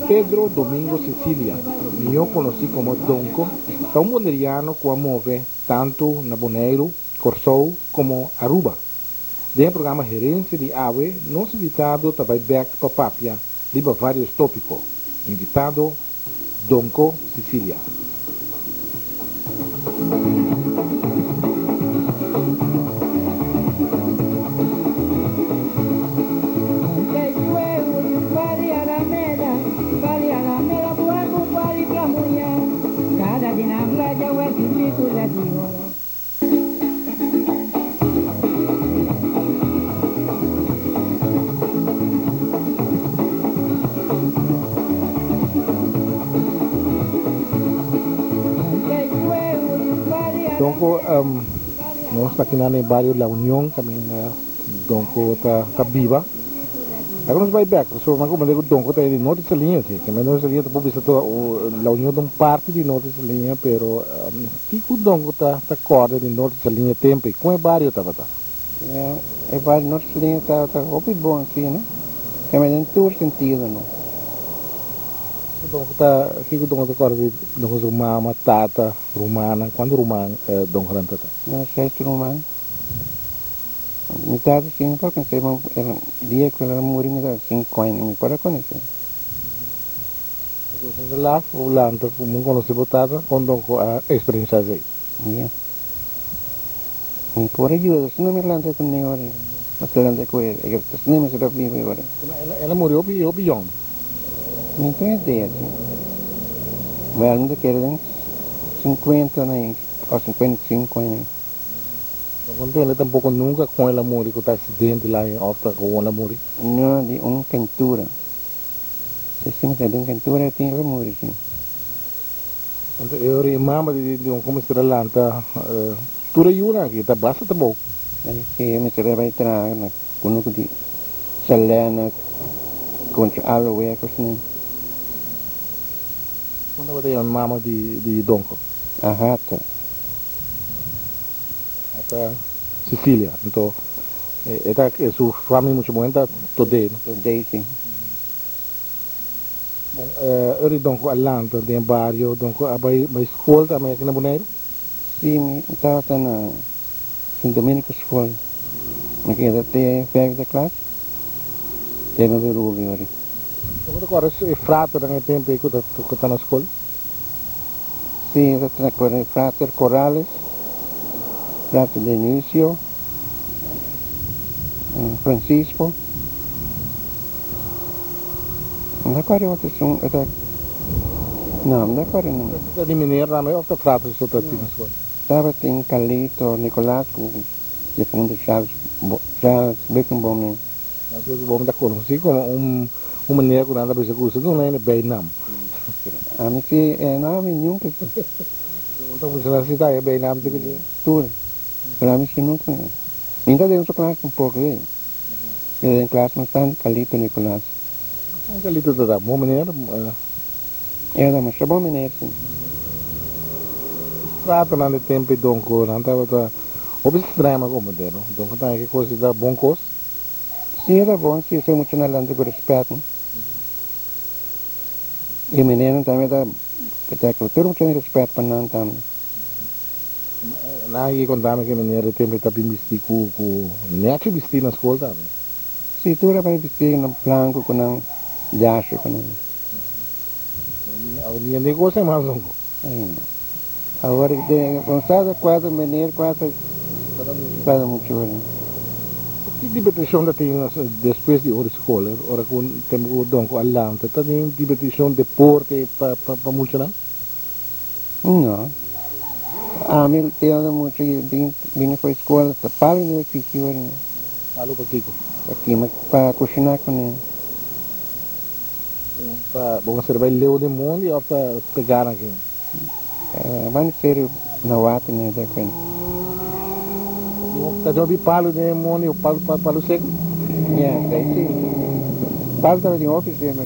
Pedro Domingo Cecilia, mihó konosí komo Donko, ta un boneriano ku a move tantu na Boneiru, Kòrsou komo Aruba. Den e programa Herensia di Awe nos invitado ta bai bèk pa papia riba vários tópiko. Invitado, Donko Cecilia. Donko, nos ta akinan den bario La Union kaminda Donko ta biba. Laga nos bai bek pasobra mi a komprende ku Donko ta di Norte Saliña si. Kaminda Norte Saliña ta por bisa tur La Union ta un parti di Norte Saliña pero Kiko Donko ta ta kòrda di Norte Saliña tempu i kon e bario tabata? Ya, e bario Norte Saliña tabata hopi bon si no, keme den tur sentido no. Kiko Donko ta kiko Donko ta kòrda di Donko su mama, tata, rumannan? Kuantu ruman Donkonan ta ta? Nos seis ruman. Mi tata si mi por konosé, ma dia ku el a muri mi tabata sinku aña, mi por a konosé. Entonces e laf bo lanta ku bo konosé bo tata kon don ku a eksperenshá esei. Ya. Mi por a yuda si no mi lanta ku ne ora, mi ta lanta ku el, e si no mi ta biba ora. El a muri hopi hopi yòn. Mi tin idea si. Wèl mi ta kere den sinkuenta aña òf 55 aña. No kontende tampoko nunka kon el a muri ku ta aksidente la òf ta kon el a muri. No di un kentura. Si si mi ta den kentura e tin ku muri si. Anto e ora e mama di un kuminsá ta lanta tur e yunan aki ta basta trabou. Si e mester a bai traha na kunuku di Selena kontra Aloe kos ni. Kon tabata yama mama di Donko? Ahata. Ahata Cecilia. Anto E ta su famia mucho muhen ta Todé no? Todé si. Bon ora di Donko a lanta den e bario Donko a bai bai skol tambe aki na Boneiru? Si mi tabata na Sint Dominicus school mi keda te vijfde klas te mi bai Rubio ori. Donko ta kòrda e fraternan e tempu ei ku ta ku ta na skol? Si mi ta kòrda e frater Corrales, frater Dionisio. Francisco. Mi ta kòrda otro esun e ta no mi ta kòrda no. Ta di meneer tambe of ta frater so ta tin skol? Tabatin Carlito Nicolas ku difunto Charles Charles Bickenboom ne. Charles Bickenboom ta konosí komo un un meneer ku nan ta bisa ku usa duna hende bijnaam. Ami si e no ami nunka. Bo ta funshoná si ta e bijnaam si ku dje? Tur. Pero ami si nunca mi ta den su klas tampoco ey. Mi ta den klas mas tanto Carlito Nicolas. Con Carlito ta ta? Bon meneer? E ta masha bon meneer si. Tratonan di tempo y donko nan tabata hopi strema como te no. Donko ta haña ki cos ta bon cos. Si e ta bon si esei muchanan lanta cu respet no. Y meneernan tambe ta tur muchanan respet pa nan tambe. Nan a konta mi ke meneer de tempo ta bin bisti ku ku nechi bisti na skol tambe. Si, tur a bai bisti na blanco ku nan jasje ku nan. Awe ni hende kos ei mas longo. Awor den Gonzalo kuater meneer kuater kuater mucha ora. Ki dibertishon ta tin despues di ora di skol ora ku tempo ku donko a lanta ta tin dibertishon deporte pa pa muchanan? No. Ami tende mucho y bini for escuela ta palo di piki ora no. Palo pa kiko? Pa kima pa cushina cune. Pa bo mester bai leu den mondi of ta pega na kin? Ban serio na wati ne ta cuenta. Ta jobi palo den mondi of palo palo seco? Ya, esey si. Palo tabatin hopi semper.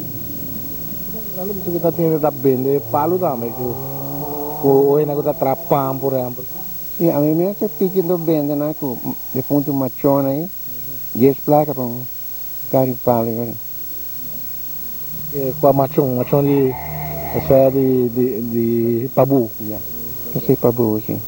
Nan ta bisa ku ta tende ta bende palu tambe ku ku oe nan ku ta traha pan por ehempel. Si, ami mes ta piki ndo bende nan ku e punto machon ahi, dies plaka pa un kari palu ora. Kua machon? Machon di osea di di Pabu? Ya, esei Pabu si.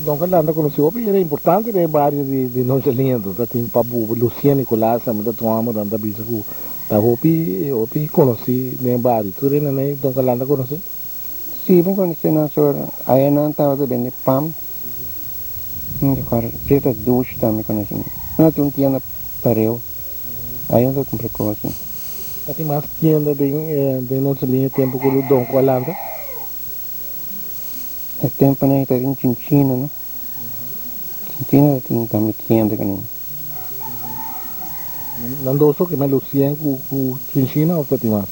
Don Carlán ta konosí hopi hende importante den e bario di di Noche Lindo. Ta tin Pabu, Lucía Nicolás tambe ta tuma amo, ta bisa ku ta hopi hopi konosí den e bario. Tur hende nei Don Carlán ta konosé? Sí, mi konosé nan sor. Aya nan tabata bende pan. Mi recorda, cierto dushi tambe konosí. Nan tin un tienda pareu. Aya nan ta kumpra kos. Ta tin mas tienda den den Noche Lindo e tempu ku Don Juan lanta? E tempunan ta tin Chinchina, no? Chinchina ta tin tambe tienda ku nan. Nan dos so keme Lucien ku ku Chinchina of ta tin mas?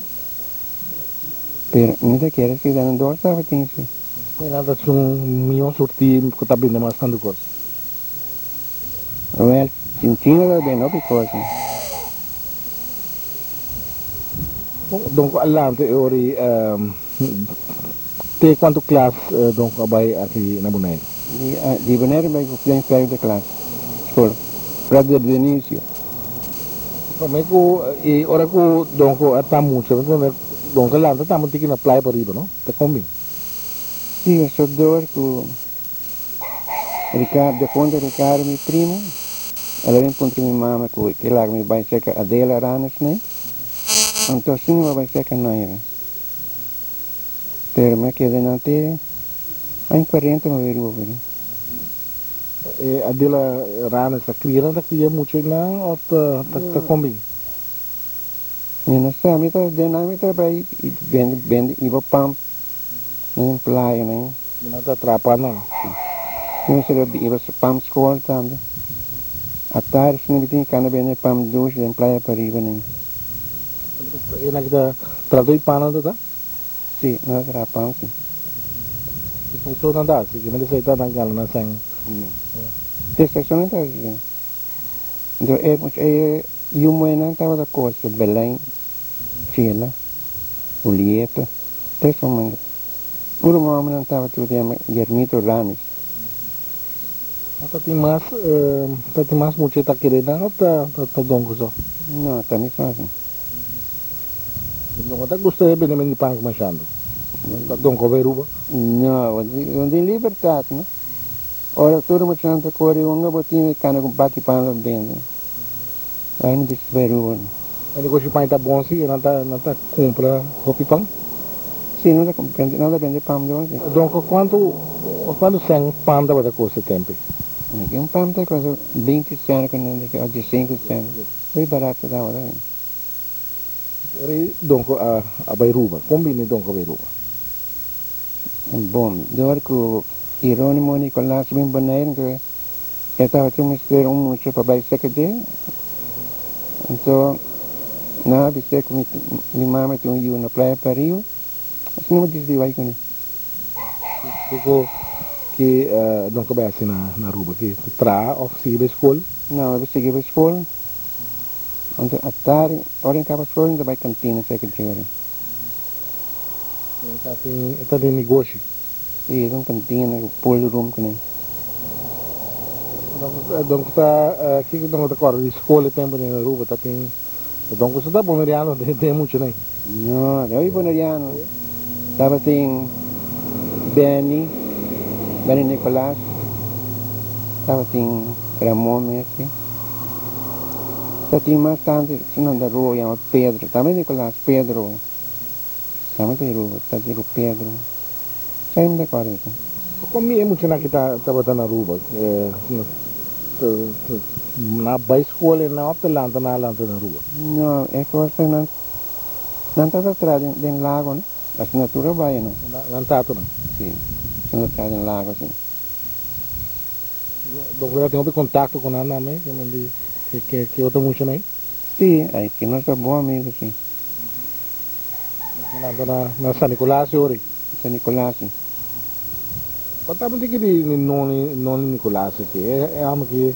Pero mi ta kere si nan dos tabatin si. Poi nan ta haci un mion surti cu ta bende mas tantu cos. Wel, Chinchina ta bende hopi cos. Donko a lanta e ora ei te cuantu klas Donko a bai aki na Boneiru? Di Boneiru bai cu den vijfde klas school, Brother Dionisio. Prome cu e ora cu Donko a ta mucha, Donko a lanta tambe un tiki na playa pariba, no? Ta con bin? Si, e sodor cu Ricardo, defunto Ricardo, mi primo, el a bin puntra mi mama cu ke laga mi bai cerca Adela Ranes nei, anto asina mi a bai cerca Naira. Pero mi a keda nan te aña cuarenta mi a bai Aruba. E Adela Ranes ta cria nan ta cria mucha nan of ta ta con bin? Mi no sa, mi ta den nan mi ta bai y bende bende iba pamp na playa nan. Mi no ta trapa nan. Mi mester a iba pamp school tambe. Atardi si no mi tin cana bende pamp dushi den playa pariba nan. E nan ki ta trata di pan nan ta ta? Si, nan ta traha pan si. Esei nan ta hasi, ki mester ta nan gana nan sèn. Si, esei nan ta hasi si. Enton e mucha e yu muhénan tabata kose Belén, Chela, Julieta, tres ruman. Un ruman hòmbernan tabata ku ta yama Guermito Rames. No ta tin mas, ta tin mas mucha ta kere nan òf ta ta donko so? No, ta mi so si. Donko ta gusta e bende bende pan ku mashando? Ta donko bai Aruba? No, bo tin libertat no. Ora tur muchanan ta kore unga bo tin e kana ku baki pan ta bende. Ai no bisa bai Aruba no. E negoshi pan ta bon si, nan ta nan ta kumpra hopi pan? Si, nan ta bende nan ta bende pan don si. Donko kuantu kuantu sèn pan tabata kosta e tempu ei? Un pan ta kosta binti sèn ku nan ta ke sinku sèn. Hopi barato tabata. Ora ei Donko a a bai Aruba. Kon bini Donko a bai Aruba? Bon, dor ku Hironimo Nicolas bin Boneiru, anto e tabatin mester un mucha pa bai seka dje. Anto nan a bis'é ku mi mama tin un yu na Playa Pariba, asina mi disidi bai kuné. Kiko ki Donko bai hasi na Aruba? Ki traha òf sigui bai skol? No, mi bai sigui bai skol. Anto atardi, ora mi kaba skol, mi ta bai kantina seka dje. E ta tin e ta den negoshi. Si, es un kantina ku pool room kuné. Don ku ta kiko don ku ta kòrda di skol e tempu den Aruba ta tin don ku ta boneriano den mucha nei. No, den hopi boneriano tabatin Benny, Benny Nicolas, tabatin Ramon Messi. Ta tin mas tantu su nan ta rua yama Pedro, tambe Nicolas Pedro, tambe ta rua, ta di rua Pedro, sa mi ta acorda esei. Con mi e muchanan ki ta tabata na Aruba na bay school e nan of ta lanta nan a lanta na Aruba? No, e cos ta nan nan tabata traha den lago no, asina tur a bay no. Nan tatonan? Si, nan ta traha den lago si. Don Cuidado tin hopi contacto cu nan tambe, ke men di ke ke otro muchanan ei? Si, ai si nos ta bon amigo si. Nan ta na na San Nicolas e ora ei? San Nicolas si. Conta mi diki di noni noni Nicolas aki, e e homber ki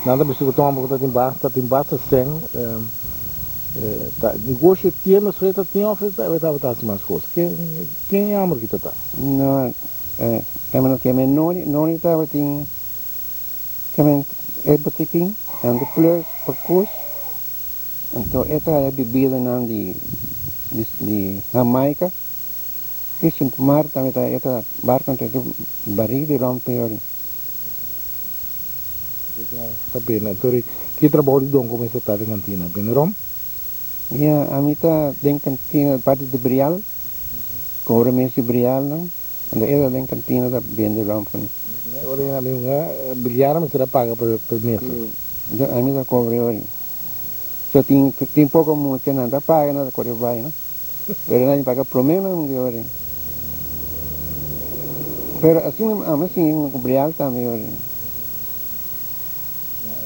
nan ta bisti cu ta un homber cu ta tin basta tin basta cen, ta negocio tienda so e ta tin of e tabata haci mas cos? Ken ken e homber ki ta ta? No, Keme keme noni noni tabatin keme e botikin en de plus pa kos. Anto e ta haya bibidanan di di Jamaica i Sint Maarten tambe ta e ta barco ta su baril di rom peor. Ta bende. Anto ri ki trabou di Don cuminsa ta den cantina? Bende rom? Ya, ami ta den cantina parti di Brial, cobra mes di Brialnan. Anto e ta den cantina ta bende rom cu mi. Ora e ami hunga biliar mester a paga pa e mesa. Anto ami ta cobra e ora. So tin tin poco mucha nan ta paga nan ta core bay no. Pero nan paga prome nan hunga e ora. Pero asina ami a siña cu brial tambe e ora.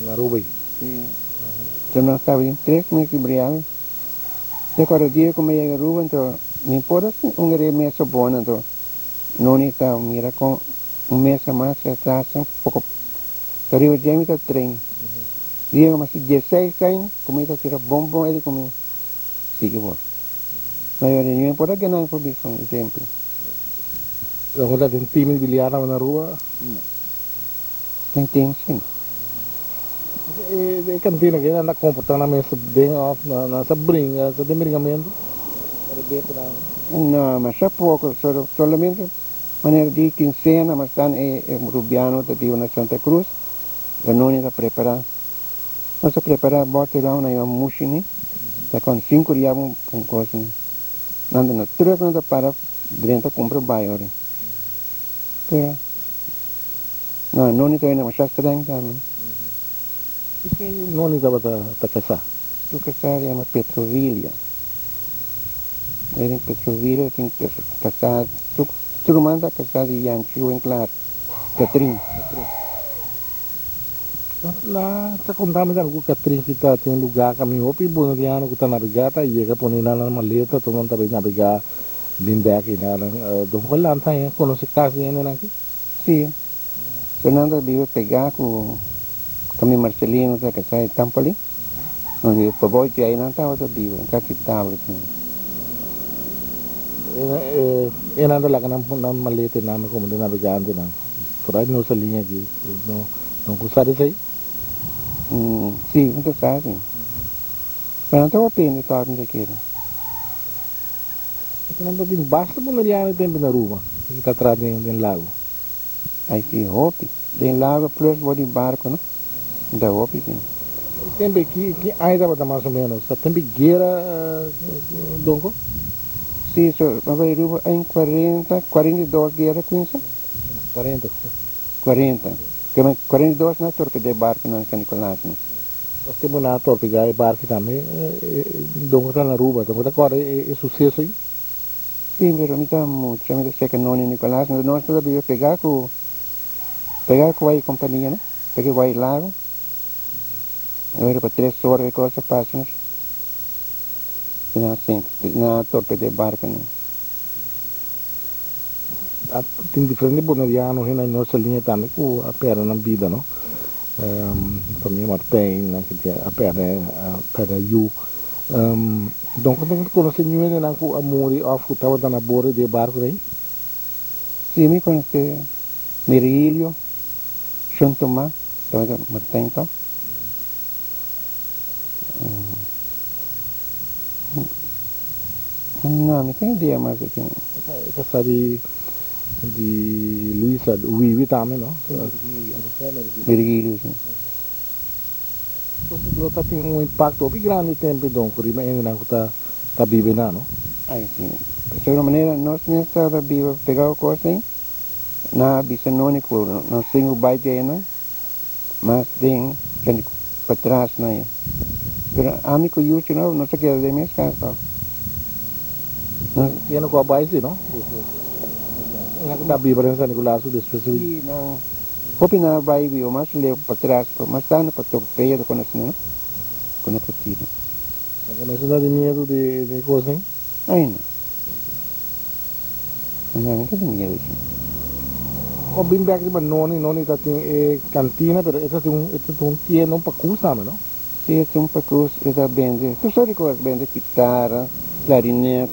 Na Aruba ei. Si. So nan staba den tres mes di brial. Te acorda dia cu mi a yega Aruba anto mi por a un e mesa bon anto noni ta mira con un mesa mas atras un poco ta riba dje mi ta train dia cu mi haci dieseis aña cu mi ta tira bon bon e di cu mi sigui bo na yora mi por a gana por bisa un tempo. Bo ta den team di biliar na Aruba? No. Den team si no. E kantina ke nan ta komportá nan mes den òf nan sa bringa, sa tin bringamentu? No, masha poko, solamente manera di kinsena mas tan e rubiano ta biba na Santa Cruz, lo noni ta prepará. Nos ta prepará bòte ròm nan yama mushini, ta kon sinku dia un kos. Nan ta na trùk nan ta para drenta kumpra bai ora. Pero. No, Noni ta hende masha streng tambe. Ku ken Noni tabata ta kasá? Su kasá yama Petrovilia. Eren Petrovilia tin kasá, su ruman ta kasá di Yanchi Winklaar, Katrin. Na ta konta mi tambe ku Katrin ki ta tin un lugá kaminda hopi boneriano ku ta nabegá ta yega pone nan nan maleta tur nan ta bai nabegá bin bèk i nan. Don Juan Lanta konosé kas di hendenan aki? Sí, Fernando a biba pegá ku Kami Marcelino ta kasá e Tampoli. Nos biba pabou dje ei nan tabata biba, un kas di tabla tin. E nan ta laga nan nan maleta nan komo de nabegantenan. Por ai nos a liña aki. No no ku sa di esei? Sí, mi ta sa si. Pero nan tabata pende tòg mi ta kere. Nan ta tin basta boneriano tempu na Aruba ki ta traha den lago. Ai si hopi. Den lago plus bo di barco no. Ta hopi si. E tempu ki ki aña tabata mas o menos? Ta tempu guera Donko? Si so mi bai Aruba en cuarenta, 42 guera cuinsa? Cuarenta. Cuarenta. 42 na torpedé barco na San Nicolas no. Nos tempu nan a torpigá e barki tambe, donko ta na Aruba, donko ta kòrda e suseso ei? Sí, pero mi ta mucha, mi ta seka Noni Nicolas, nos ta biba pegá ku, pegá ku e kompania no, pegá ku e lago, ora pa tres ora e kos a pasa nos, nan a sink, nan a torpedá e barkonan. A tin diferente boneriano hende na nos liña tambe ku a pèrdè nan bida no. Famia Martijn nan ki a pèrdè a pèrdè yu. Don ku ta konosé niun hendenan ku a muri òf ku tabata na borde di e barku ei? Sí, mi konosé Merilio, Shon Tomas, tabata Martijn tòg. No, mi tin idea mas di ken. E kasá di di Luisa, Wiwi tambe no? Virgilio, si. Pues lo ta tin un impacto hopi grandi tempo don cu riba hendenan cu ta ta biba einan no? Ay si. Pasobra manera nos mes ta ta biba pegao cos ei, nan a bisa noni cu nos tin cu bai dje einan. Mas den kende patras na e. Pero ami ku Yuchi no, nos a keda den mes kas tok. Nos. Tiene ku a bai si no? Nan ku ta biba den San Nicolas ku despues. Si nan hopi nan a bai biba mas leu patras, mas tantu pa Torpedo kon asina no, ku no ta tira. Nan komensa ta di miedu di e kosnan? Ai no. No, mi ta di miedu si. O bin bek riba Noni, Noni ta tin e kantina pero e ta tin un e ta tin un tienda un pakus tambe no? Si e tin un pakus e ta bende tur sort di kos, bende kitara, klarinet,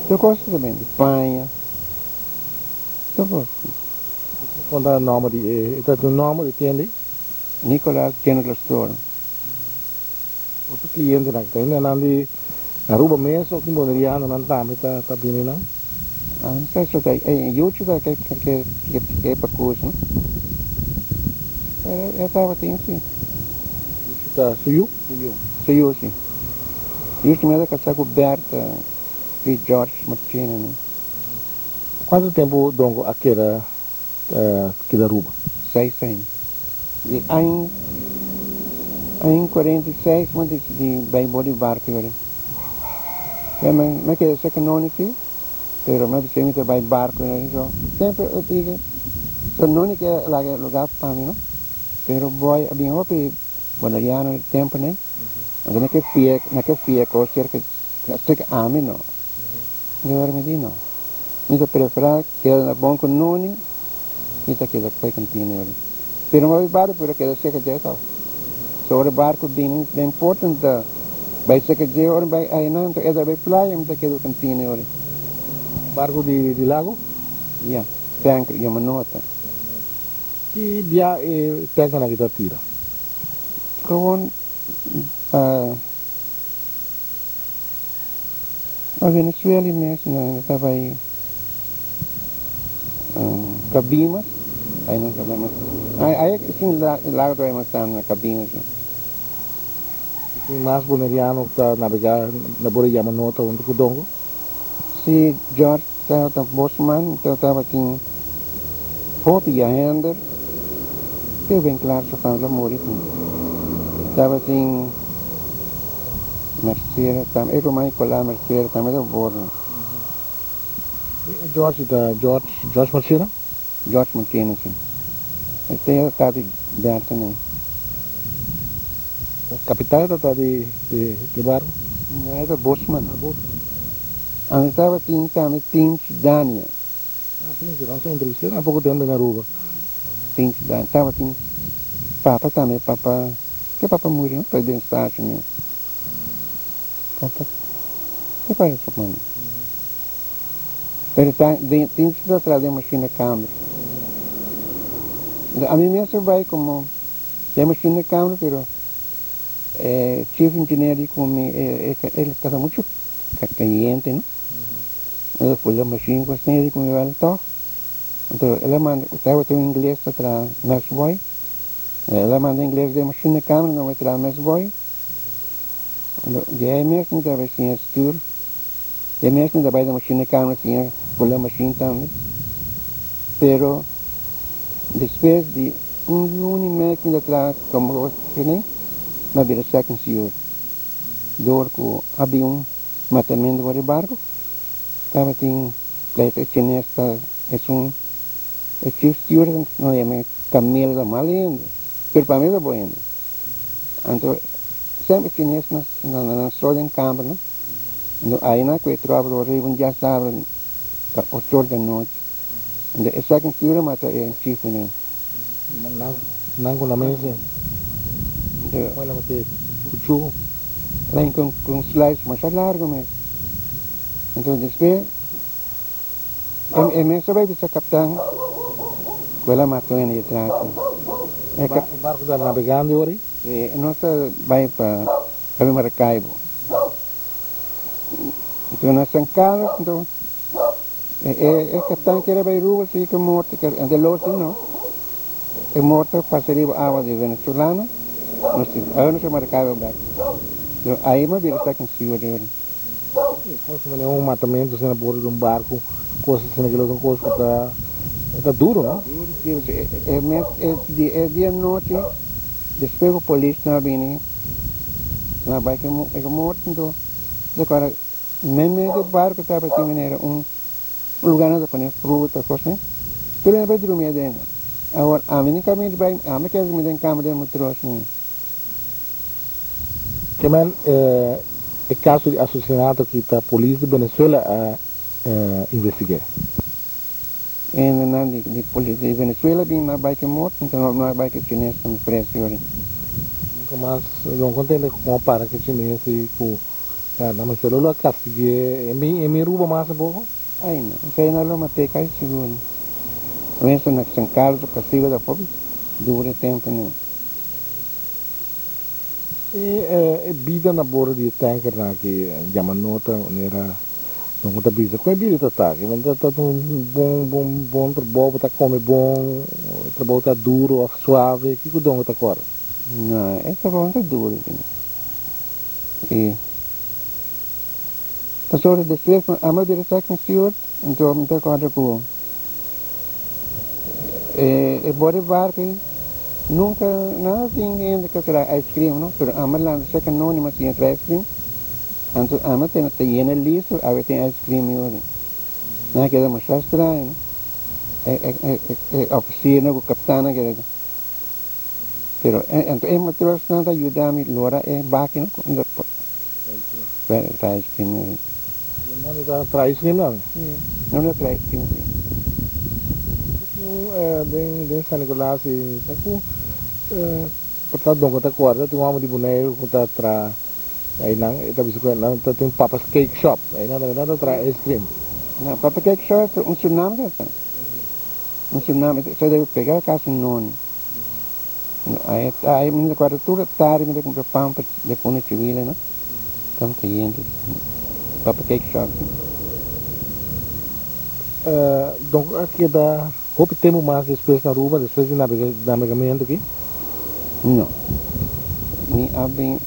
tur kos e ta bende, paña, tur kos. Kon ta nomber di e, e ta tin un nomber e tienda ei? Nicolas General Store. Otro clientenan cu ta hende nan di Aruba mes of di Bonerianonan tambe ta ta bini nan? Ah, sa so ta e yuchi ta ke ke ke pa cos no. Pero e tabatin si. Yuchi ta su yu? Su yu, su yu si. Yuchi mi a ta casá cu Bertha y George Marchena no. Cuanto tempo Dongo a keda keda Aruba? Seis aña. Di aña aña 46 mi a dicidi bay bo di barco yori. Ya mi mi a keda cerca noni si, pero mi a bisa mi ta bay barco yori so semper a dije so noni ke laga e lugar pa mi no, pero boy a bin hopi boneriano di tempo nei, anto na ke fia na ke fia cos cerca cerca ami no. Mi ora mi di no. Mi ta preferá keda na bon ku noni, mi ta keda kue kantina ora. Pero mi barku por a keda seka dje tòg. So ora barku bini den porto mi ta bai seka dje, ora mi bai ainan anto e ta bai playa mi ta keda ku kantina ora. Barku di lago? Ya, tanker Yamanota. Ki bia e tankernan aki ta tira? Gewoon pa. Na Venezuela i mes nan ta bai Cabimas, ai nan ta bai mas, ai ai sin lago ta bai mas tantu na Cabimas. Tin mas boneriano ku ta nabegá na bor di Yamanota huntu ku Dongo? Si, George tabata bosman, ta tabatin hopi yahender, te ben klar su famia muri tambe. Tabatin Mercera tambe, e ruman Nicolas Mercera tambe ta bordo. E George ta George, George Mercera? George Marchena si. E ta tata di Bertha nan. Kapitan e tata di di barco? No, e ta bosman. Ah, bosman. Anto tabatin tambe Tinchi Dania. Ah, Tinchi, nos a entrevist'é na poko tempo na Aruba. Tinchi Dania, tabatin papa tambe, papa, ke papa muri no? Pa den stasio mes. Papa, ke pasa su mama? Pero ta den tin si ta traha den machine de camber. Ami mes a bai como den machine de camber pero e chief engineer di cu mi e e ta mucho cayente no. El a fula machine cu asina di cu mi wel toch. Anto el a manda tabata un ingles ta traha mes boy. El a manda ingles den machine de camber no bai traha mes boy. Dje mes mi ta bai siña stuur. E mes mi ta bai den machine kamer siña bula machine tambe. Pero despues di un luna y mei ku mi ta traha komo hospedé, mi a bira second steward. Dor ku a bin un matamentu for di barku, tabatin pleito e chines ta esun e chief steward no yama Camilo ta mal hende, pero pa mi ta bon hende. Anto semper chines na nan so den kamer no. Ndo aina ku e tròbel riba un diasabra pa ocho or di anochi. Ndo e second steward mata e chief nan. Nan ku na mesa. Ndo. Kon el a mate kuchu? Len ku un slice masha largo mes. Enton despues e mes a bai bisa kaptan ku el a mata un hende di atras. E barku ta nabegando e ora ei? Si, nos ta bai pa. Abi Maracaibo. Enton na San Carlos enton e e captan kere bay Aruba si ke morto ke de los si no e morto pasa riba awa di venezolano nos si awe nos a Maracaibo bek pero ahi mi a bira second steward ora. Si cos manera un matamento asina bordo di un barco cos asina kilo ta un cos cu ta ta duro no. Duro si e mes e dia nochi despues cu polisnan a bini. Na bai ke e morto anto de kora meimei di barco tabatin manera un lugar nan ta pone fruta cos ne tur hende bai drumi aden awor ami ni caminda bai ami kier drumi den cama den matros ni. Ke men e caso di asesinato aki ta polis di Venezuela a investig'é. Hendenan di polis di Venezuela bin na bai ke morto anto no a bai ke chines tambe preso yori. Nunca mas don contente cu con a para ke chines y cu nan mester lo a castigue e mi e mi ruba mas un poco. Ay no, esey no lo mate casi sigur. Mester na San Carlos castigo ta poco duro e tempo nan. E bida na bordo di e tankernan aki yama nota manera Don ku ta bisa ku e bida ta ta aki ta ta un bon bon bon trabou bo ta kome bon trabou ta duro of suave kiko Don ku ta kòrda? No e trabou no ta duro i pasobra despues ku amo a bira second steward anto mi ta kòrda ku e bor di barco nunca nada tin hende ku traha ice cream no pero amo a lanta second noni mas siña traha ice cream. Anto ama tene ta yena listo awe tin ice cream y ori. Nan a keda masha straño no. E e e e officiernan cu captannan a keda. Pero anto e matrosnan ta yuda mi lora e baki no cu unda traha ice cream y ori. Nan ta traha ice cream tambe? Si, nan ta traha ice cream si. Tin un den den San Nicolas y mi sa cu por ta donko ta corda tin un homber di Boneiru cu ta traha. Einan e ta bisa ku nan ta tin Papa's Cake Shop. Einan tambe nan ta traha ice cream. No, Papa's Cake Shop ta un Suriname ta esta. Un Suriname, esei debe pega kasi noni. Ai ai mi ta kuadra tur tardi mi ta kumpra pan pa de pone chiwile no. Pan kayente. Papa's Cake Shop. Donk a keda Hopi tempu mas despues na Aruba, despues di nabegamentu aki? No. Mi a bin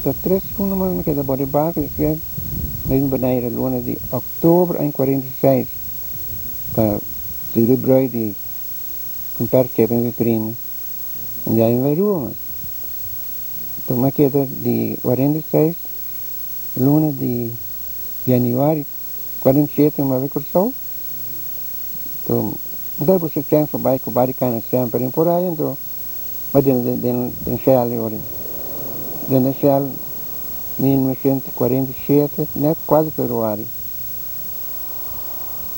ta tres luna mas mi keda bou di barku, despues mi bin Bonaire luna di oktober aña 46 pa selebrá di kompartship mi primo. Dja mi bai Aruba mas. Enton mi a keda di 46 luna di januari 47 mi bai Kòrsou. Anto mi ta busca chens pa bai cu bai cana semper y por ahi anto bai den den den Shell ori. Den den Shell 1947 net 4 di februari.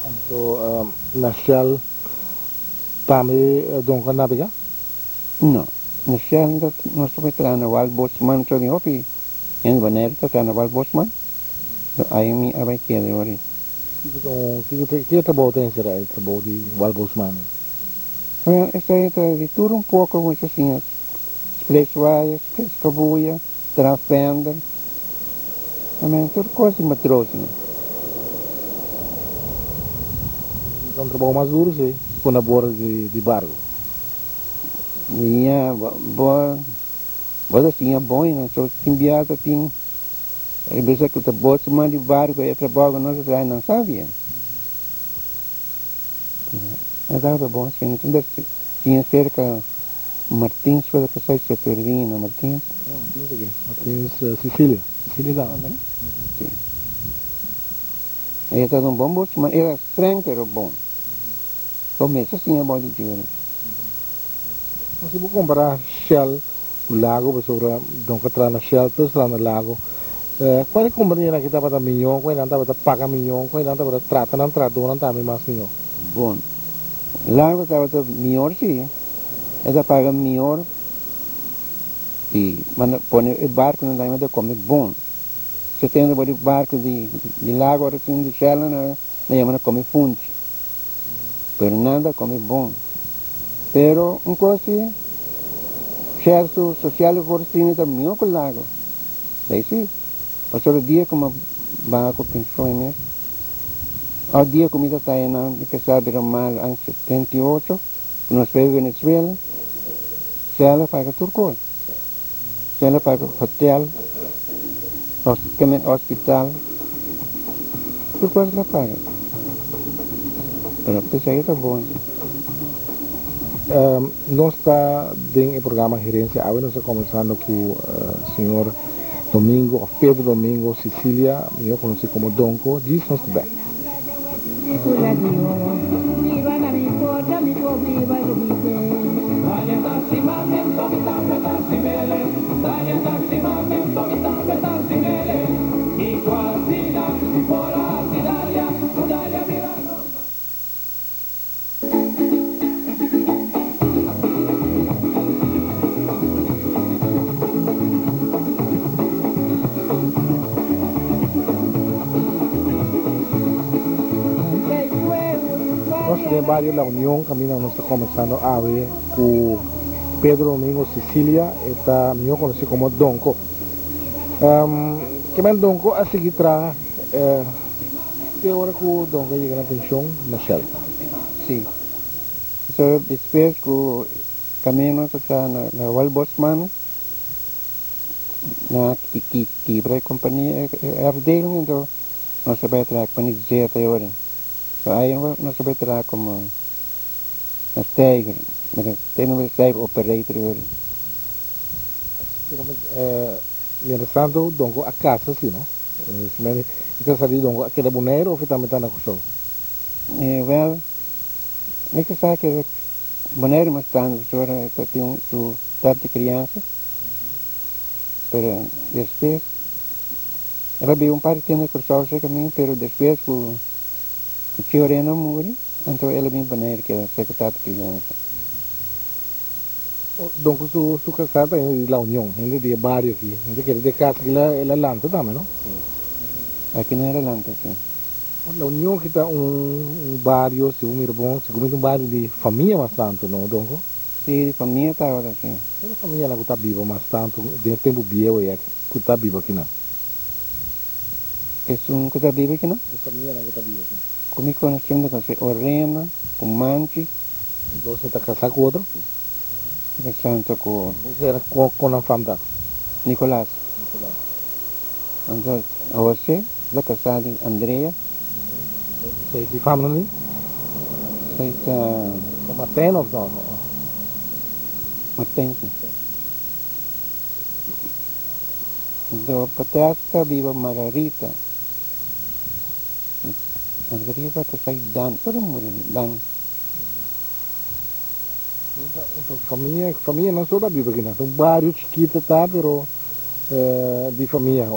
Anto na Shell tambe Don a nabega? No, na Shell nos ta bai traha na Wal Bosman, so tin hopi hende Bonaire ta traha na Wal Bosman, ahi mi a bai keda ori. Kiko ta un, kiko ta, kiko trabou ta enserá e trabou di walbosman? Wel, esei ta di tur un poko mucha siña, spleis waya, spleis kabuya, traha fender, amen, tur kos di matroosnan. Ta un trabou mas duru si, ku na borde di, di barku. Ya, bo, bo ta siña bon, so tin biaha ta tin. E bisa ku ta boso man di barku e trabou ku nos a traha nan sa bien. E tabata bon si no tin siña serka Martins ku ta kasá Seferina Martins. Ya Martins aki, Martins Cecilia, Cecilia ta. Si. E tabata un bon boso man, era streng pero bon. Bo mester siña bon di djuri. Si bo kompara Shell Ku lago pasobra don ka traha na Shell tur traha na lago. Kual e kompanianan ki tabata mihó, kual nan tabata paga mihó, kual nan tabata trata nan trahadónan tambe mas mihó? Bon, lago tabata mihor si, e ta paga mihor i manda pone e barkunan tambe ta kome bon. 70 bo di barku di lago ora sin di Shell nan yama nan kome funchi. Pero nan ta come bon. Pero un cos si, Shell su sociale voorziening ta miho cu Lago. Esey si. Pasobra dia cu mi a baha cu pensioen mes, of dia cu mi ta taya nan, mi casa bira malo aña 78, cu nos bay Venezuela, Shell a paga tur cos. Shell a paga hotel, hospital, tur cos el a paga. Pero pesey ta bon si. Nos ta den e programa Gerencia Awe nos ta combersando cu señor Domingo of Pedro Domingo Sicilia, mihor conoci como Donco. Djis nos ta bek. Nos ta den bario La Union caminda nos ta comenzando awe cu Pedro Domingo Cicilia, e ta mihó konosí komo Donko. Kemen Donko a sigui traha te ora ku Donko a yega na penshon na Shell. Sí. So despues ku Camino ta traha na Wal Bosman na kibra e kompania e afdeling anto nos a bai traha ku Panik Zeta e ora. So ai nos a bai traha komo na steiger, te nomber steiger operator e ora. Mientras tanto Donko a kasa si no? E ta sa di Donko a keda Boneiru of e tambe ta na Kòrsou? Wèl, mi ke sa keda Boneiru mas tantu pasobra e ta tin su tata di kriansa, pero despues el a biba un par di tempu na Kòrsou serka mi, pero despues ku Tio Reno a muri, anto el a bin Boneiru keda serka tata di kriansa. Don ku su kasá ta hende di La Union, hende di e bario aki. Mi ta kere di e kas aki el a lanta tambe, no? Si, aki nan el a lanta, si. La Union aki ta un bario, si bo mira bon, sigur ta un bario di famia mas tantu, no, Don ku? Si, di famia tabata, si. Kende famianan ku ta biba mas tantu den e tempu bieu ei aki ku ta biba akinan? Esun ku ta biba akinan? E famianan ku ta biba akinan. Ku mi konosi mi ta konosi Orena ku Manchi. Entonces ta kasá ku otro? Ta santo ku. Entonces era kon nan fam ta? Nicolas. Nicolas. Entonces Jose ta kasá di Andrea. Esei ki fam nan di? Esei ta. Ta Martijn of no? Martijn si. Entonces patras ta biba Margarita. Margarita kasá di Dan, tur a muri Dan. Famia, famia no so ta biba aki nan. Ta un bario chikito ta, pero di famia.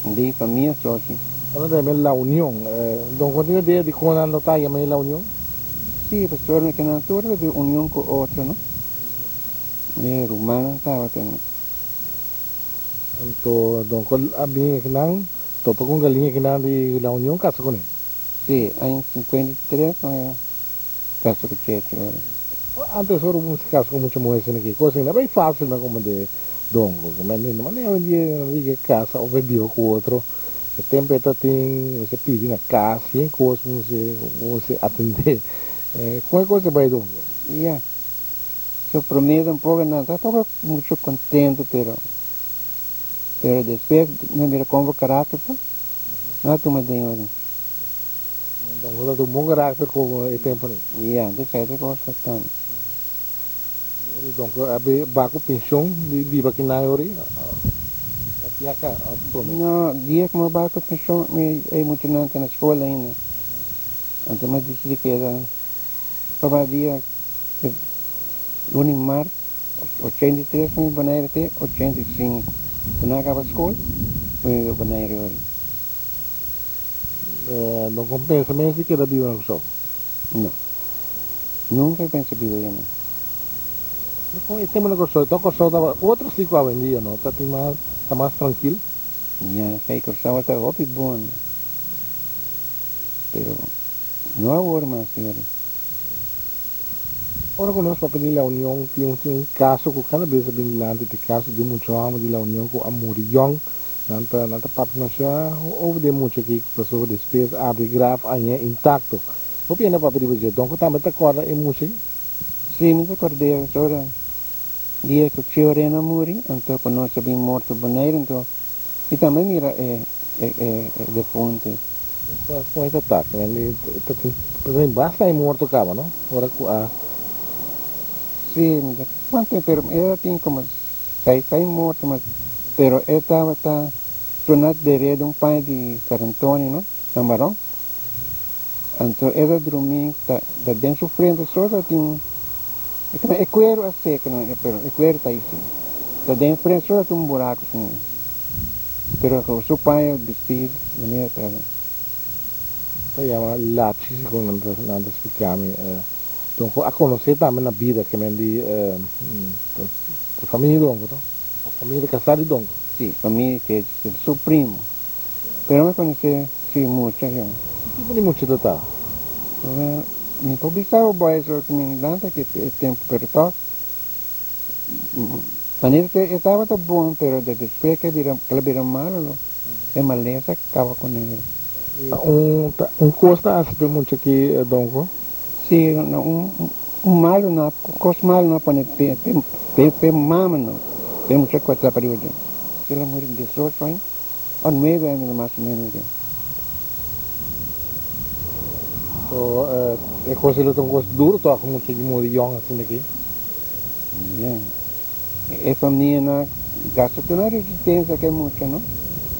Di famia so si. Nan ta yama La Union. Don Juan tin idea di kon nan lo ta yama La Union? Si, pastor, mi ke nan tur ta di union ku otro, no? Mi rumannan tabata, no? Anto Don Juan a bin aki nan, topa ku un galiña aki nan di La Union, kasa kuné? Si, aña 53 nan. Caso cu Checho ora. Antes ora bo mester casa cu mucha muher asina ki cos ainda bay facil na como de dongo ke men lindo mane awendia nan di ke casa of e biba cu otro e tempo e ta tin mester pidi na cas yen cos bo mester bo mester atende con e cos e bay dongo. Ya so prome tampoco nan ta poco mucho contento pero pero despues nan mira como bo caracter ta nan a tuma den ora. Don José ta un bon karakter komo e temponan. Ya, ta sete kos ta stan. Ori Don José a ba ku penshon di biba aki nan ori? Aki aka of prome? No, dia ku mi a ba ku penshon mi e muchanan ta na skol ainda. Anto mi a disidi keda pa ba dia luna di mart 83 mi Bonaire te 85. Ku nan a kaba skol mi biba Bonaire ori. No con pensa mes di keda biba na Kòrsou? No. Nunka e pensa biba ei no. Pero con e tempo na Kòrsou, to Kòrsou tabata otro si ku awendia no, ta tin mas, ta mas trankil? Ya, esei Kòrsou ta hopi bon, pero no awor mas señor. Ora ku nos papia di La Union tin un tin un kaso ku kada bes a bin dilanti, ta e kaso di un mucha hòmber di La Union ku a muri yòn. Nan ta nan ta papia masha over di e mucha aki pasobra despues abri graf aña intacto. Bo piensa papia riba dje? Donko tambe ta corda e mucha aki? Si, mi ta cord'e pasobra dia cu Cheo Reno a muri, anto cu nos a bin morto Boneiru, anto mi tambe a mira e e e e defunte. Con e ta ta? Ta tin basta e morto caba, no? Ora cu a. Si, mi ta cuanto, pero e tin como Sai sai morto mas pero e tabata sona dere den un paña di San Antonio no na Maron anto e ta drumi ta ta den su frente so ta tin e cuero a seca no pero e cuero ta ahi si ta den frente so ta tin un buraco asina pero su paña bisti manera ta. Ta yama lachi segun nan ta nan ta splica mi. Donko a konosé tambe na bida ke men di ta famia di Donko to? Famia di kasá di Donko? Si, famia di Chechi, si, su primo. Pero mi konosé si mucha yo. Ki tipo di mucha ta ta? Wel, mi por bisa bo boy so mi lanta ki e tempu pero tòg. Manera ku e tabata bon, pero despues ku el a bira malu lo e malesa a kaba kuné. Un ta un kos ta hasi p'e mucha aki, Donko? Si, un malu no a, kos malu no a pone p'e p'e mama no, p'e mucha ku a trapa riba dje. El a muri diesocho aña o nuebe aña mas o menos. So, e kos ei lo ta un kos duru tòg, mucha di muri yòn asina aki. Ya. E famianan gasta tur nan resistencia ku e mucha no.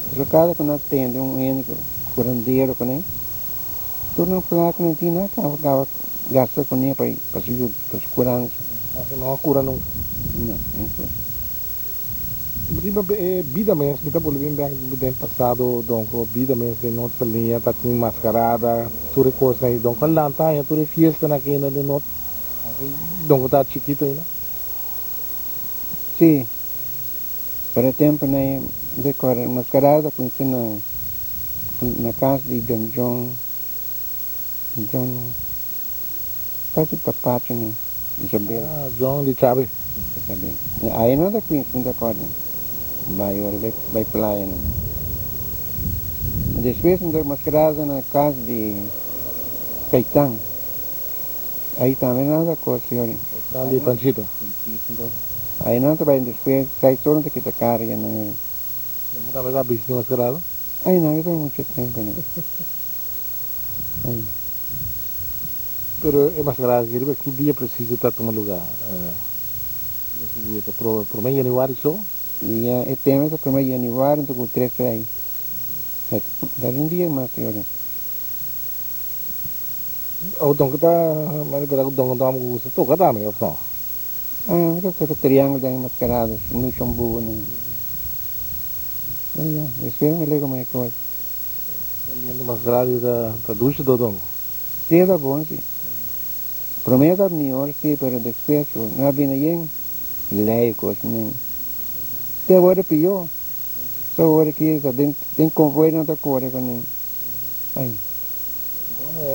Pasobra kada ku nan tende un hende curandero kuné, tur nan plaka nan tin nan kaba kaba gasta kuné pa pa su yuda pa su kuransa. Pasobra no a kura nunka. No, no kura. Riba e bida mes, mi ta bolbe bin bek den pasado donko bida mes den Noord Saliña ta tin mascarada, tur e kosnan ei. Donko a lanta haña tur e fiestanan aki na den Noord, donko ta chikito ainda. Sí, pero e temponan ei mi ta kòrda mascarada ta kuminsá na na kas di John John, John kas di Papacho mi. Isabel. Ah, John di Chabe. Isabel. Aye no ta Queens, mi ta corda. Bai ora bai bai playa no. Despues mi ta mascarada na cas di Caitan. Ayi tambe nan ta cosi ora. Caitan di Panchito. Panchito. Ayi nan ta bai despues cai solo ta kita cara ya nan ora. Nan tabata bisti mascarado? Ayi nan ta mucho tempo no. Ayi. Pero e mascarada aki riba ki dia preciso ta tuma luga? Ta prome januari so? Ya, e tema ta prome januari anto ku tres rei. Ta un dia mas yori. O donke ta, mi ta donke ta ku gusta toka tambe of no? Ah, mi ta toka triangulo den e mascarada, Luxemburgo nan. Ya, despues mi lego mas kos. E ambiente mascarada ta dushi dodongo. Sí, ta bon sí. Promé ta mihor sí, pero despues cu no a bini yen ley cos nen. Te awor e pió. So awor aki ta den den convoy nan ta core cu nen. Ay.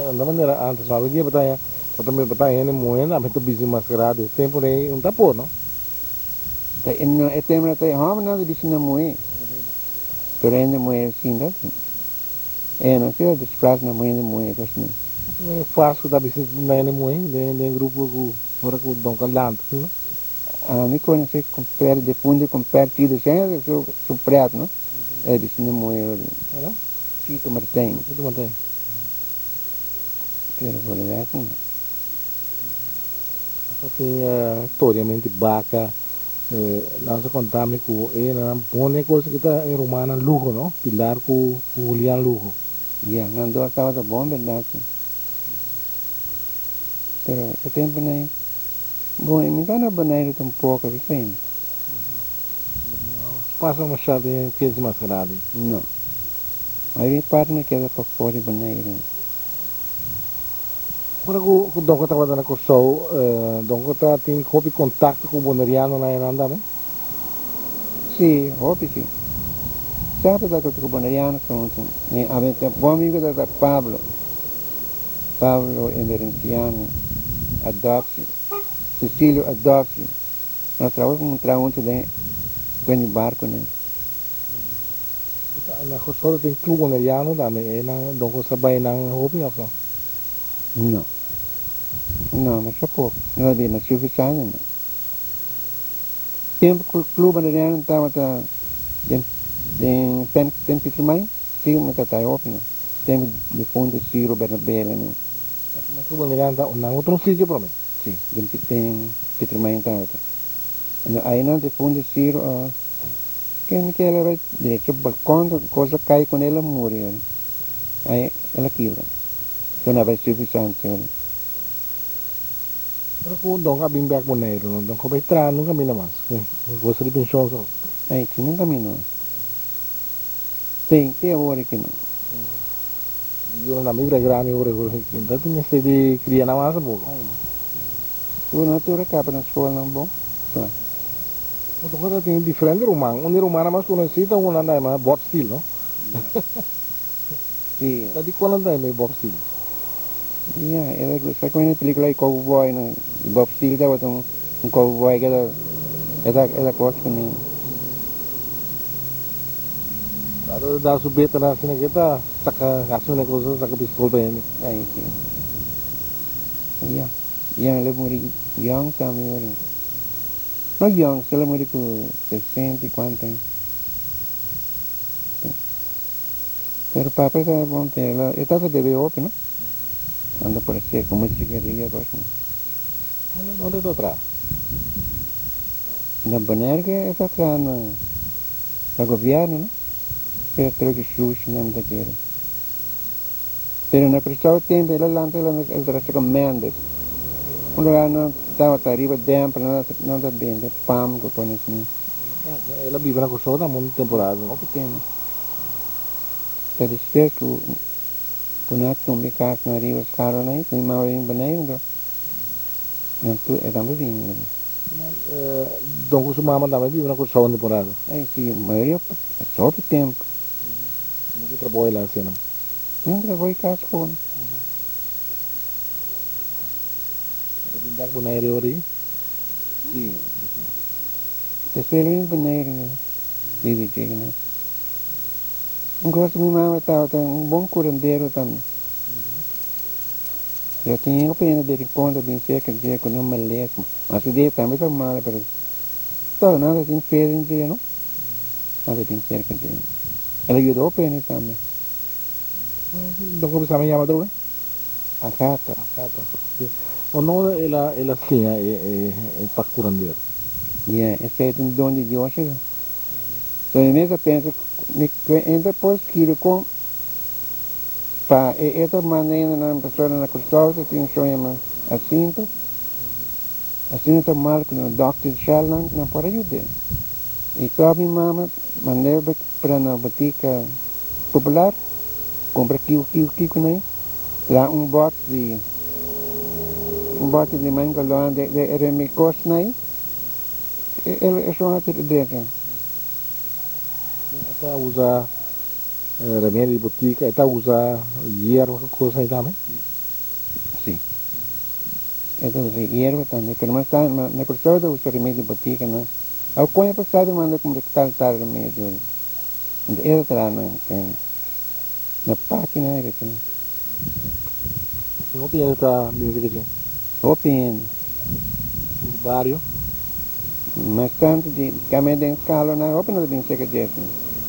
Anto manera antes no algun dia bo ta haña bo ta bo ta haña hende muhé tambe ta bisti mascarado e tempo rei un ta por no. Ta e tempo nan ta e hombernan ta bisti na muhé pero hende muhé sinta si. E no sido disfraz na muhé di muhé cos ni. E fas cu ta bisti na hende muhé den den grupo cu ora cu Don Calante no. Ami conoce comper defunto comper Tito Sena su su pret no e bisti na muhé ora. Ora? Tito Martijn. Tito Martijn. Pero por e resto no. Asa tin toriamento di baca. Nan sa konta mi ku e nan pone kos ki ta e rumannan Lugo no, Pilar ku Julian Lugo. Ya, nan dos tabata bon berdad si. Pero e temponan ei, bon e mi ta na Boneiru tampoko, bisa ainda. No pasa masha den fiesta mascarada ei. No. Mayoria parti na keda pafó di Boneiru. Ora ku Donko tabata na Kòrsou, Donko ta tin hopi kontakto ku bonerianonan einan tambe? Sí, hopi sí. Semper ta ku boneriano huntu. Mi bon amigu ta Pablo, Pablo Emerenciano Adopsi, Cecilio Adopsi. Nos traha huntu den dueño barkunan. Na Kòrsou ta tin club boneriano tambe, einan Donko sa bai nan hopi òf no? No. No, masha poko. No a bira sufisiente no. Tempu ku Club Boneriano tabata den den pen den Pietermaai, si mi ta ta hopi no. Tempu di difunto Ciro Bernabela no. Ma Club Boneriano ta nan otro un sitio prome? Si, den den Pietermaai tabata. Anto ainan difunto Ciro a ken ke el a bai derecho balkon kos a kai ku el a muri. Ai el a kibra. Te na bai sufri santi ora. Ora ku Don a bin bek Boneiru no Don ku bai traha nunka mina mas. Gosa di penshon so. Ai si nunka mina mas. Te te awor aki no. Yu nan mi grandi ora ku ta tin mester di kria nan mas tampoco. Ai no. Tur nan tur a kaba na skol nan bon kla. Bo ta tin diferente ruman. Un di rumannan mas konosí ta un nan ta yama Bob Steele no. Sí. Ta di cual nan ta e Bob Steele? Ya, e ta gusta con e pelicula di cowboy no. Bob Steele tabata un cowboy cu ta E ta e ta kos ku ni. Tata ta da su betanan asina ke ta saka hasi una kos saka pistol pa hende. Ai si. Ya. Ya el a muri yong tambe ora. No yong, el a muri ku sesenta i kuantu aña. Pero papa ta bon te el e tata bebe hopi no. Anda por así como cigarrillo cos no. Donde ta traha? Na Bonaire ke e ta traha na na gobierno no. Pero creo que shushi nan ta kere. Pero na Curaçao tempo el a lanta el a traha con Mendes. Un lugar nan tabata riba demper nan ta bende pam cu con asina. El a biba na Curaçao tambe un temporada. Hopi tempo. Ta despues ku ku nan a tumba e kas nan riba skalonan ei ku mi mama bin Boneiru anto nan tur e tambe bini riba. Don ku su mama tambe biba na Kòrsou un temporada. Ei si, mayoria hopi tempu. Nan ki trabou el a hasi nan? Nan trabou e kas kon. E ta bin bek Boneiru ora ei? Si. Despues el a bin Boneiru bibi dje nan. Un cosa mi mama tabata un bon curandero tambe. Yo tin hopi hende di Rincon ta bin cerca dje cu nan malesa. Mas su dje tambe ta malo pero toch nan ta tin fe den dje no. Nan ta bin cerca dje. El a yuda hopi hende tambe. Don como sa yama droga? Agata. Agata. Si. O no el a el a siña e e pa curandero. Yeah, esey ta un don di Dios. So mi mes a pensa mi enta por skirbi kon pa e e ta manda hende nan persona na Kòrsou ta tin un shon yama Asinto. Asinto ta mal ku nan dòkter Shell nan nan por a yud'é. I tòg mi mama mand'é bai pra na botika popular kumpra kiu kiu kiu ku nan traha un bòt di un bòt di mangalòn de de remikos nan. E shon a tira drecha. E ta usa remedio di botica, e ta usa yerba cu cos ai tambe? Si. E ta usa yerba tambe, pero mas tanto na Curaçao e ta usa remedio di botica no. Awo con e por sabi manda cumpra tal tal remedio. Enton e ta traha na na pagina e reken. Tin hopi hende ta bin riba dje? Hopi hende. Tur bario? Mas tantu di kame den skalonan hopi no ta bin seka dje asin.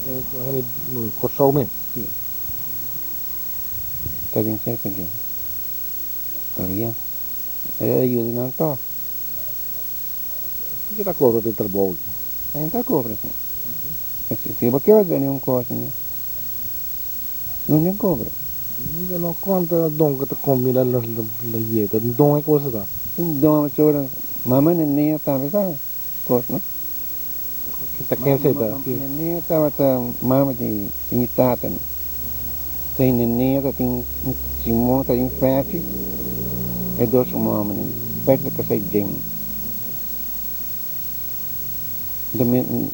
Hende Kòrsou mes? Si. Ta bin serka dje. Pero ya, e ta yuda nan tòg. Kiko ta kobra pa e trabou aki? E no ta kobra si. Si bo kere gana un kos, no tin kobra. Nunca no conta don cu ta combina la yeta. Don e cosa ta. Un don pasobra mama Nenea tambe sa cos no. Ta ken sa ta? Nenea tabata mama di mi tata no. Ta Nenea ta tin Simon ta tin Fefi e dos su mama no. Fefi ta casa Jane.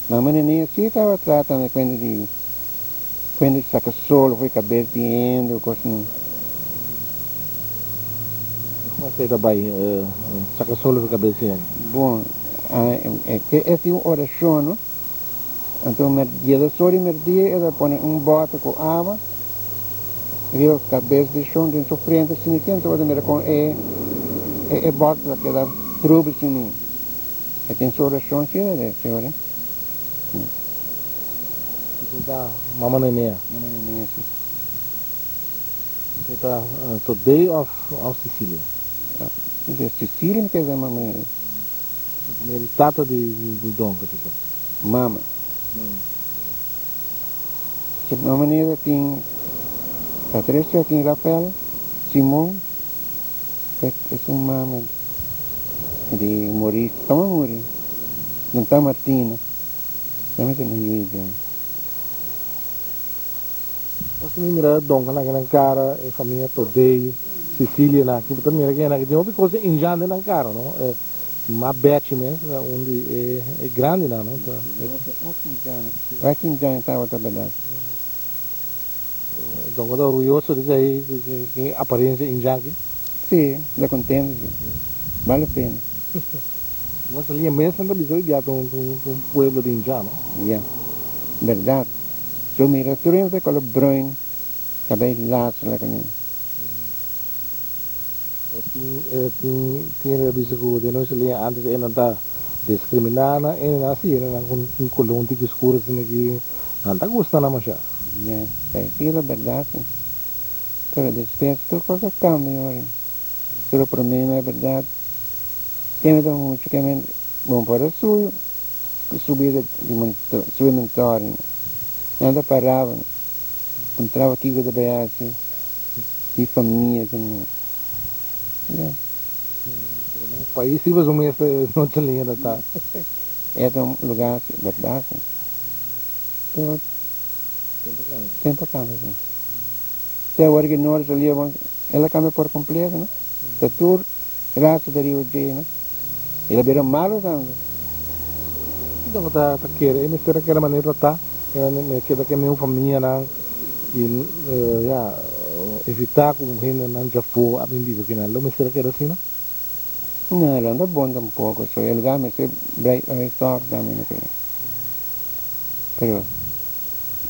Mama Nenea si tabata trata na cuenta di. Cuenta di saca solo fo'i cabes di hende o cos asina. Como esey ta bay saca solo fo'i cabes di hende? Bon, e tin un oracion no, anto dia dos ora di merdia e ta pone un bote cu awa riba cabes di shon den su frente asina ki anto bo ta mira con e bote ta keda trobe asina. E tin su oracion asina de señor. Esei ta Mama Nenea. Mama Nenea, si. Esei ta Todey of of Sicilia? Esei Sicilia mi keda Mama Nenea. E famia di tata di di Donker ta ta? Mama. Si Mama Nenea ta tin Patricia, tin Rafael, Simon, ku esun mama di Mauricio, tamba muri, nan ta Martina. Dame ta na yu idioma. Nos ta mira donker nan nan cara e famia Todey, Cecilia nan aki bo ta mira ke nan tin hopi cos injan den nan cara no ma Bechi mes ta un di e grandi nan no ta. Wak injan tabata berdad. Donker ta orguyoso di esei ki apariencia injan aki. Si, ta contento si, bale pena. Nos liña mes nan ta bisa di ta un pueblo di Inja, no? Ya, berdad. So mira tur hende ta color bruin, cabey lazo laga nan. Tin tin tin hende ta bisa cu den nos liña antes e nan ta discrimina nan, e nan si hende nan cu un color un tiki oscuro asina ki nan ta gusta nan masha. Ya, ta e la berdad si. Pero despues tur cos a cambia ora. Pero prome na berdad kende ta mucho ke men bon por a subi subida di subi montoria nan ta paraba puntraba kiko ta bay haci di famia ki nan ya. Pais riba su mes no ta linda ta. E ta un lugar si berdad si pero tempo a cambia si. Te awor ke Noor salió bon, el a kambia por kompleto, no? Ta tur rasa ta riba dje, no? El a bira malo tambe. Ki tabata ta kere? E mester a kere manera ta, e mester keda ke meun famianan i ya, evitá ku hendenan djafó a bin biba kinan. Lo mester a keda asina? No, el no ta bon tampoko. So e lugar mester brei tòg tambe, no creo. Pero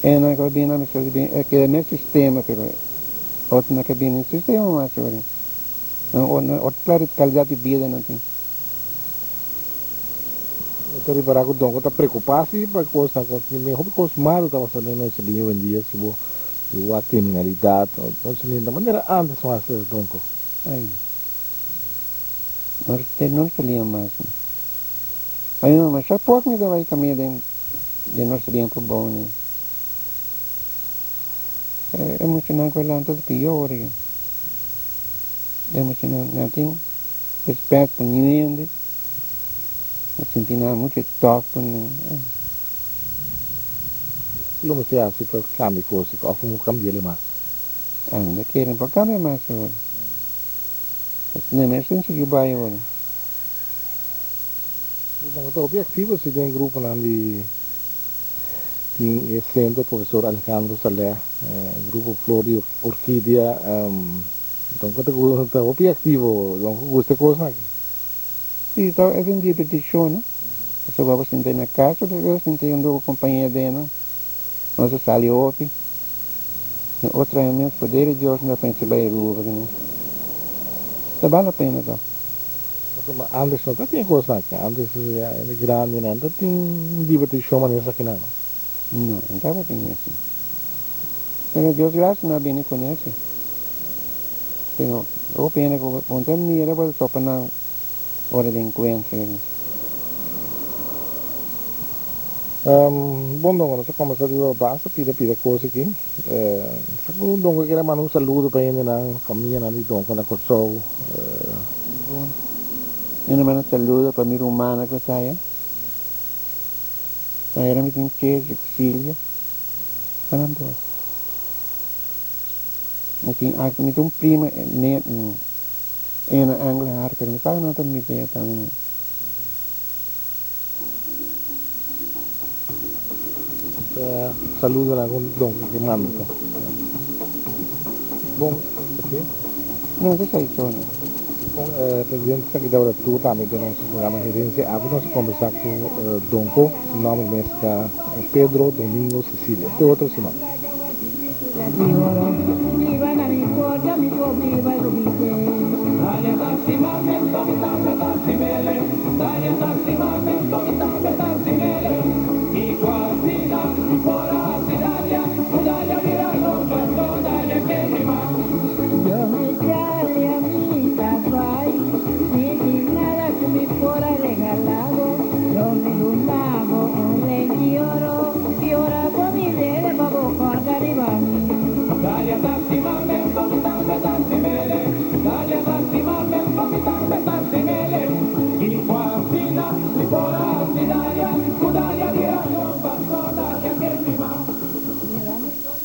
e nan ku bini mester bin e keda mes sistema pero otro nan ka bini sistema mas ori nan otro calidad di bida nan tin. Mi ta ripara ku Donko ta preokupa si pa kosnan ku tin hopi kos malu ta pasa den nos liña hoendia si bo wak kriminalidat nos liña ta manera antes mas Donko. Ay nos ta liña mas. Ay no masha pok mi ta bay camia den den nos tempo bon ni. E muchanan cu a lanta ta pior y e muchanan nan tin respet pa niun hende, nan sinti nan mucho tof cu nan. Lo mester haci pa cambia cos of como cambi'el mas? Anda kere por cambia mas awor. Asina mes tin sigui bay awor. Nan ta hopi aktivo si den gruponan di tin e Centro Profesor Alejandro Saleh, Grupo Flor di Orkidia. Don ku ta hopi aktivo, don ku gusta e kosnan aki. Si, ta es un dibertishon, no? Pasobra bo sinta na kas, otro bes bo sinta huntu ku kompañer den, no? Nos a sali hopi. Den otro aña mes, poder di Dios, nos a pensa bai Aruba, no? Ta bal la pena tòg. Pasobra antes no ta tin e kosnan aki. Antes ya hende grandinan ta tin dibertishon manera esakinan, no? No, no tabatin esi. Pero Dios gracia no a bini con esi. Pero hopi hende cu bo ta mira bo ta topa nan ora di encuentro. Bon dongo, nos a combersa riba basta pida pida cos aki. Sa cu dongo kere manda un saludo pa hendenan, famianan di dongo na Corsou. Bon, mi ta manda saludo pa mi rumannan cu ta aya. Taira mi tin Chelsea cu Silvia, pa nan dos. Mi tin aki, mi tin un prima ena Anglo-Har, pero mi sa cu nan ta mi bea tambe. Ta saludo nan cu don cu manda to. Bon, así? No, ta esai so no. Bon, presidente esaki tabata tur tambe den nos programa Herencia Awe nos a conversa cu Donco, su nomber mes ta Pedro Domingo Cecilia. Te otro siman.